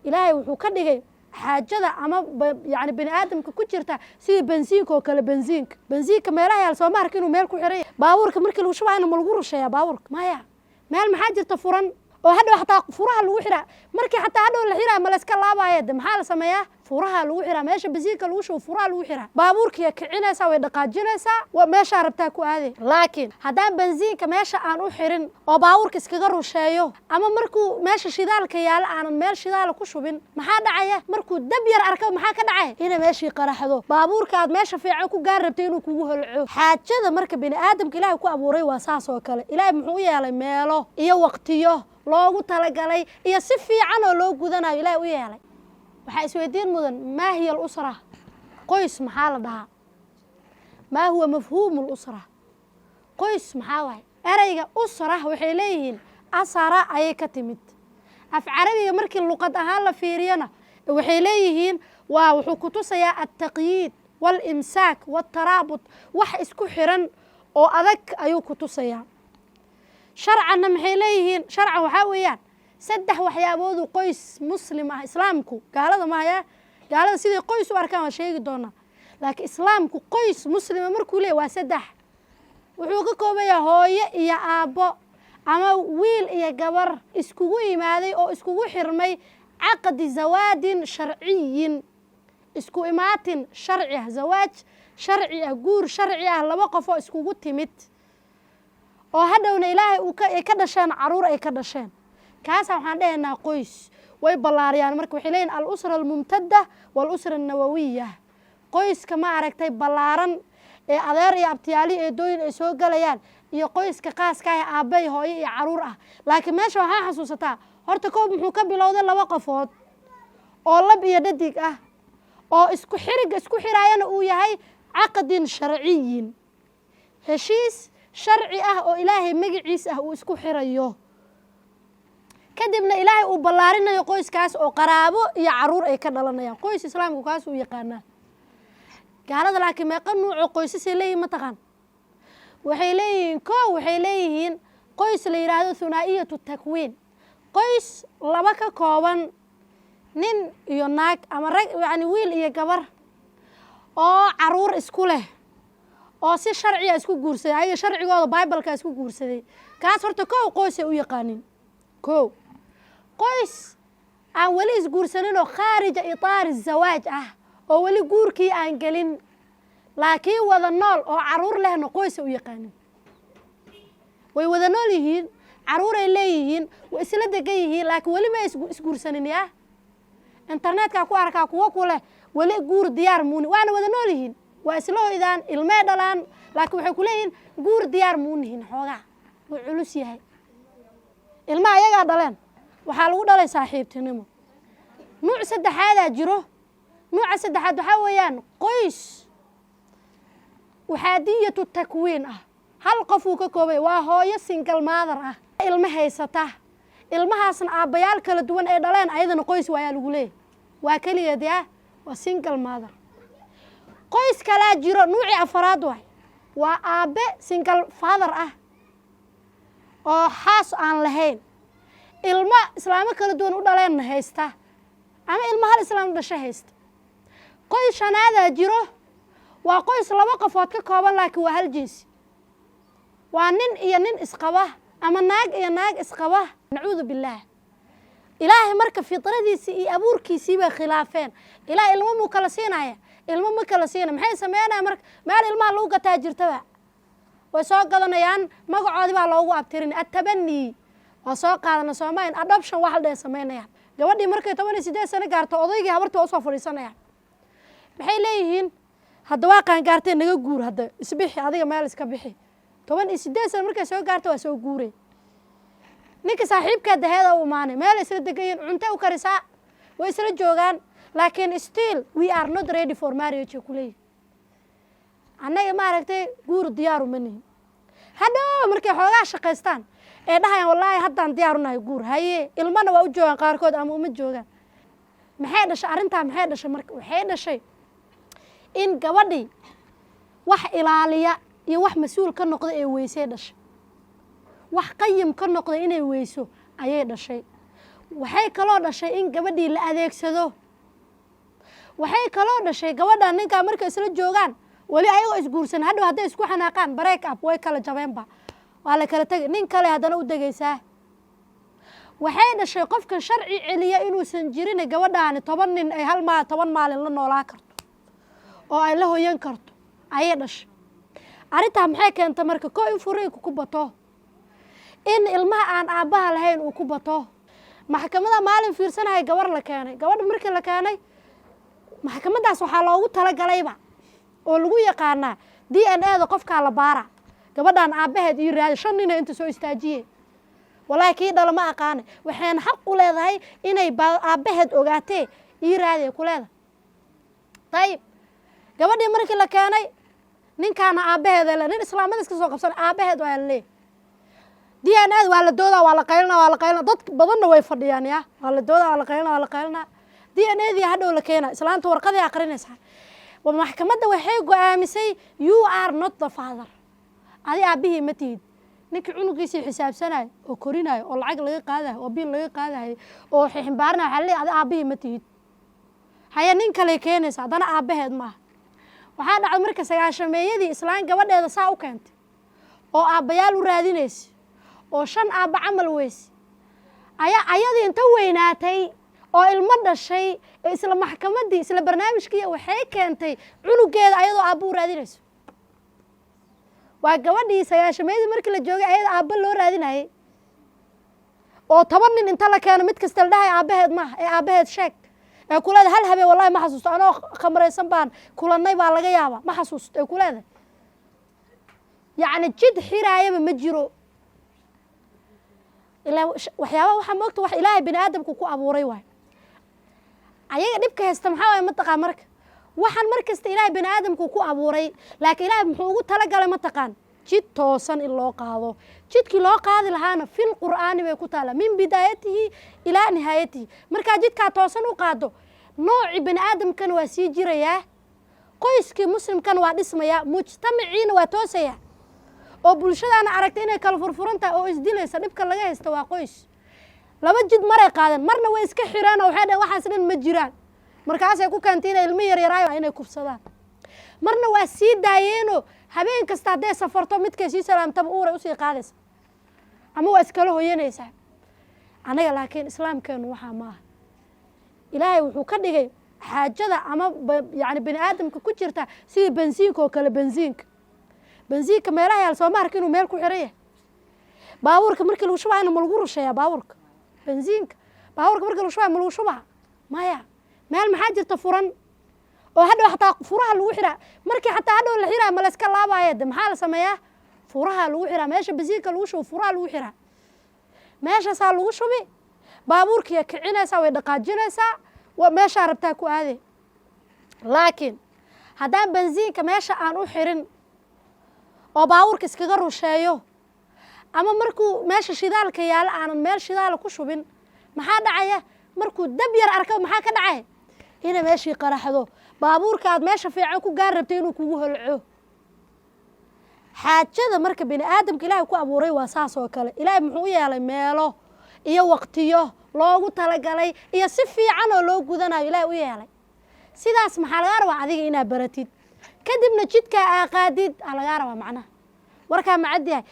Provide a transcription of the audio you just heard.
Ilaahay wuxuu ka dhigay xaajada ama yani bani aadamka ku jirta sidii bensiinka oo kale. Bensiinka meelaha yaal sooma arka inuu meel ku xiran yahay? Baabuurka markii lagu shubayna ma lagu rusheeyaa baabuurka? Maya. Meel maxaa jirta furan oo hadhow xataa furaha lagu xiraa. Markii xataa hadhow la xiraa, ma layska laabaya? De maxaa la sameeyaa? Furaha lagu xiraa. Meesha bensiinka lagu shubo furaha lagu xiraa. Baabuurkiya kicinaysaa, way dhaqaajinaysaa, waa meeshaa rabtaa ku aaday. Laakiin haddaan bensiinka meesha aan u xirin oo baabuurka iskaga rusheeyo, ama markuu meesha shidaalka yaalo aanan meel shidaala ku shubin, maxaa dhacaya? Markuu dab yar arko, maxaa ka dhacaya? Inay meeshii qaraxdo, baabuurka aad meesha fiican ku gaar rabtay inuu kugu holco. Xaajada marka bini aadamka Ilaahay ku abuuray waa saas oo kale. Ilaahay muxuu u yeelay? Meelo iyo waqtiyo loogu talagalay iyo si fiican oo loo gudanayo Ilaahay u yeelay. Waxaa isweydiin mudan: maa hiya alusra? Qoys maxaa la dhahaa? Maa huwa mafhuumu lusra? Qoys maxaa waaye? Ereyga usra waxay leeyihiin asara ayay ka timid. Af Carabiga markii luqad ahaan la fiiriyana, waxay leeyihiin waa wuxuu ku tusayaa altaqyiid walimsaak waltaraabut, wax isku xiran oo adag ayuu ku tusayaa. Sharcanna maxay leeyihiin? Sharcan waxaa weeyaan saddex waxyaaboodu qoys Muslim ah. Islaamku, gaalada mahaya, gaalada siday qoys u arkaan waa sheegi doonaa, laakiin Islaamku qoys Muslima markuu leeyahy waa saddex. Wuxuu ka koobayaa hooyo iyo aabbo ama wiil iyo gabar iskugu yimaaday oo iskugu xirmay caqdi zawaadin sharciyin, isku imaatin sharci ah, zawaaj sharci ah, guur sharci ah, laba qof oo iskugu timid oo hadhowna Ilaahay uu ay ka dhasheen caruur ay ka dhasheen. Kaasa waxaan dhahaynaa qoys. Way ballaariyaan marka, waxay leeyihin alusra almumtada waalusra annawawiya, qoyska ma aragtay ballaaran ee adeer iyo abtiyaali eedooyin ay soo gelayaan, iyo qoyska qaaska ah ee aabbe iyo hooyo iyo caruur ah. Laakiin meesha waxaa xasuusataa horta koob muxuu ka bilowday? Laba qofood oo lab iyo dhadig ah oo isku xiriga isku xiraayana uu yahay caqdin sharciyin, heshiis sharci ah oo Ilaahay magaciis ah uu isku xirayo. Kadibna Ilaahay uu ballaarinayo qoyskaas oo qaraabo iyo caruur ay ka dhalanayaan. Qoys Islaamku kaas uu yaqaanaa. Gaalada laakiin meeqa nuuco qoysasay leeyihin ma taqaan? Waxay leeyihiin ko, waxay leeyihiin qoys la yidhaahdo hunaa'iyatu takwiin, qoys laba ka kooban, nin iyo naag ama rag, yacni wiil iyo gabar oo caruur isku leh oo si sharciya isku guursaday, ayaga sharcigooda Bibleka isku guursaday. Kaas horta kow qoysay u yaqaanin. Kow, qoys aan weli isguursanin oo khaarija itaari zawaaj ah, oo weli guurkii aan gelin laakiin wada nool oo caruur lehna qoysay u yaqaanin. Way wada nool yihiin, caruuray leeyihiin, way isla degan yihiin, laakiin weli ma isguursanin. Yaa internetka ku arkaa kuwo ku leh weli guur diyaar muuni, waana wada nool yihiin, waa isla hoydaan, ilmey dhalaan, laakiin waxay ku leeyihiin guur diyaar muunihin, xoogaa wuu culus yahay. Ilmaha ayagaa dhaleen, waxaa lagu dhalay saaxiibtinimo. Nuuc saddexaadaa jiro. Nuuca saddexaad waxaa weeyaan qoys uxaadiyatu takwiin ah, hal qof uu ka koobay, waa hooyo single mother ah, ilmo haysata, ilmahaasna aabbayaal kala duwan ay dhaleen. Ayadana qoys waayaa lagu leeyahy, waa keligeed, yaa waa single mother. Qoys kalaa jiro, nuucii afaraad waay, waa aabbe single father ah oo xaas aan lahayn, ilmo islaamo kala duwan u dhaleenna haysta ama ilmo hal islaam dhasho haysta. Qoys shanaadaa jiro, waa qoys laba qofood ka kooban laakiin waa hal jinsi, waa nin iyo nin isqaba ama naag iyo naag isqaba. Nacuudu billaah. Ilaahay marka fitradiisii iyo abuurkiisii bay khilaafeen. Ilaah ilmo muu kala siinaya? Ilmo ma kala siina. Maxay sameynaya marka? Meel ilmaha lagu gataa jirtaba, way soo gadanayaan, magacoodii baa loogu abtirin, attabanii waa soo qaadana soomaalian, adoption wax la dhehe samaynayaan. Gabadhii markay 18 sano gaarto, odaygii habartii waa usoo fadhiisanayaan. Maxay leeyihiin? Hadda waa qaangaartee, naga guur, hadda isbixi adiga, meel iska bixi. 18 sano markay soo gaarto, waa soo guuray. Ninka saaxiibkaa daheeda u imaanay, meel isla degan yihin, cunto u karisaa, way isla joogaan, laakiin still "We are not ready for marriage" ay kuleeyihin. Annaga maaragtay guur diyaaru ma nihin. Hadhow markay xoogaa shaqaystaan ee dhahayaan, "Wallaahi haddaan diyaaru nahay guur." Haye, ilmana waa u joogaan qaarkood ama uma joogaan. Maxay dhashay arrintaa? Maxay dhashay marka? Waxay dhashay in gabadhii wax ilaaliya iyo wax mas-uul ka noqda ee weysay dhashay, wax qayim ka noqda inay weyso ayay dhashay. Waxay kaloo dhashay in gabadhii la adeegsado. Waxay kaloo dhashay gabadha ninkaa markay isla joogaan, weli ayagoo isguursan, hadhow hadday isku xanaaqaan, break up, way kala jabeenba, waa la kala tegay, nin kale haddana u degaysaa. Waxay dhashay qofka sharci celiya inuusan jirin, gabadhaani 10 nin ay hal maa 10 maalin la noolaa karto oo ay la hoyan karto ayay dhashay. Arrintaa maxay keentay marka? Ko in furiinku ku bato, in ilmaha aan aabbaha lahayn uu ku bato. Maxkamada maalin fiirsanahay, gabar la keenay. Gabadha markii la keenay maxkamaddaas, waxaa loogu talagalayba oo lagu yaqaanaa DNA da qofkaa la baara. Gabadhaan aabbaheed ii raadi. Shan nina inta soo istaajiye, walaahi kii dhala ma aqaane, waxayna xaq u leedahay inay aabbaheed ogaatee, ii raadiya ku leedahay. Dayib, gabadhii markii la keenay, ninkaana aabbaheeda le, nin islaamada iska soo qabsan, aabbaheed waa la leeyahy. DNA da waa la doodaa, waa la qaylina, waa la qaylina, dad badanna way fadhiyaan. Ya, waa la doodaa, waa la qaylina, waa la qaylina. DNA dii hadhow la keena, islaanta warqadii aqrinaysaa. Maxkamadda waxay go-aamisay: "You are not the father, adi aabbihii ma tihid." Ninkii cunugiisii xisaabsanayo oo korinayo oo lacag laga qaadayo oo biil laga qaadayo oo ximbaarinayo, waxaa leeyahay, adi aabbihii ma tihid. Haya, nin kale keenaysa, haddana aabbaheed maaha. Waxaa dhacday marka 90-meeyadii islaan gabadheeda saa u keentay oo aabbayaal u raadinaysa oo shan aabba camal weyse ayaa ayadii inta weynaatay oo ilmo dhashay ee isla maxkamaddii, isla barnaamijkii, waxay keentay cunugeeda ayadoo aabba u raadinayso. Waa gabadhii 90-meeyadii markii la joogay ayada aabba loo raadinayay oo 10 nin inta la keeno mid kasta la dhahay aabbaheed maaha ee aabbaheed sheeg, ee kuleeda hal habeen wallahi ma xasuusto, anoo khamraysan baan kulannay baa laga yaaba, ma xasuusto ee kuleedahay. Yacni jid xiraayaba ma jiro. Ilaa waxyaabaha waxaa moogta wax Ilaahay bini aadamku ku abuuray waay. Ayaga dhibka haysta maxaa waay, mataqaan? Marka waxaan mar kasta Ilaahay bini aadamku ku abuuray, laakiin Ilaahay muxuu ugu talagalay, mataqaan? Jid toosan in loo qaado. Jidkii loo qaadi lahaana fil qur'aani bay ku taallaa, min bidaayatihi ilaa nihaayatihi. Markaa jidkaa toosan u qaado, noocii bini aadamkana waa sii jirayaa, qoyskii muslimkana waa dhismayaa, mujtamaciina waa toosayaa, oo bulshadaana aragtay inay kala furfuran tahay oo isdilaysa. Dhibka laga haysta waa qoys. Laba jid maray qaadeen. Marna way iska xireen oo waxay dhaheen waxaas dhan ma jiraan, markaasay ku keentay inay ilmo yaryaraayo inay kufsadaan. Marna waa sii daayeenoo habeen kasta hadday safarto, midkay sii salaamtaba uuray usii qaadaysa ama waa iskala hoyanaysaa. Anaga laakiin islaamkeenu waxaa maaha. Ilaahay wuxuu ka dhigay xaajada ama yani bini aadamka ku jirta sidii bensiinka oo kale. Bensiinka meelaha yaal sooma arka inuu meel ku xiran yahay? Baabuurka markii lagu shubaayna ma lagu rusheeyaa baabuurka bensiinka? Baabuurka markii lagu shubayo ma lagu shubaa? Maya. Meel maxaa jirta furan oo hadhow xataa furaha lagu xiraa. Markii xataa hadhow la xiraa, ma la iska laabaya? De maxaa la sameeyaa? Furaha lagu xiraa. Meesha bensiinka lagu shubo furaha lagu xiraa, meeshaasaa lagu shubi. Baabuurkiya kicinaysaa, way dhaqaajinaysaa, meeshaa rabtaa ku aade. Laakiin haddaan bensiinka meesha aan u xirin oo baabuurka iskaga rusheeyo, ama markuu meesha shidaalka yaalo aanan meel shidaala ku shubin, maxaa dhacaya? Markuu dab yar arko, maxaa ka dhacaya? Inay meeshii qaraxdo, baabuurka aad meesha fiican ku gaar rabtay inuu kugu holco. Xaajada marka bini aadamka Ilaahay ku abuuray waa saas oo kale. Ilaahay muxuu u yeelay meelo iyo waqtiyo loogu talagalay iyo si fiican oo loo gudanayo Ilaahay u yeelay. Sidaas maxaa lagaa rabaa? Adiga inaad baratid, kadibna jidkaa aa qaadid aa lagaa rabaa. Macnaha warkaa macad yahay.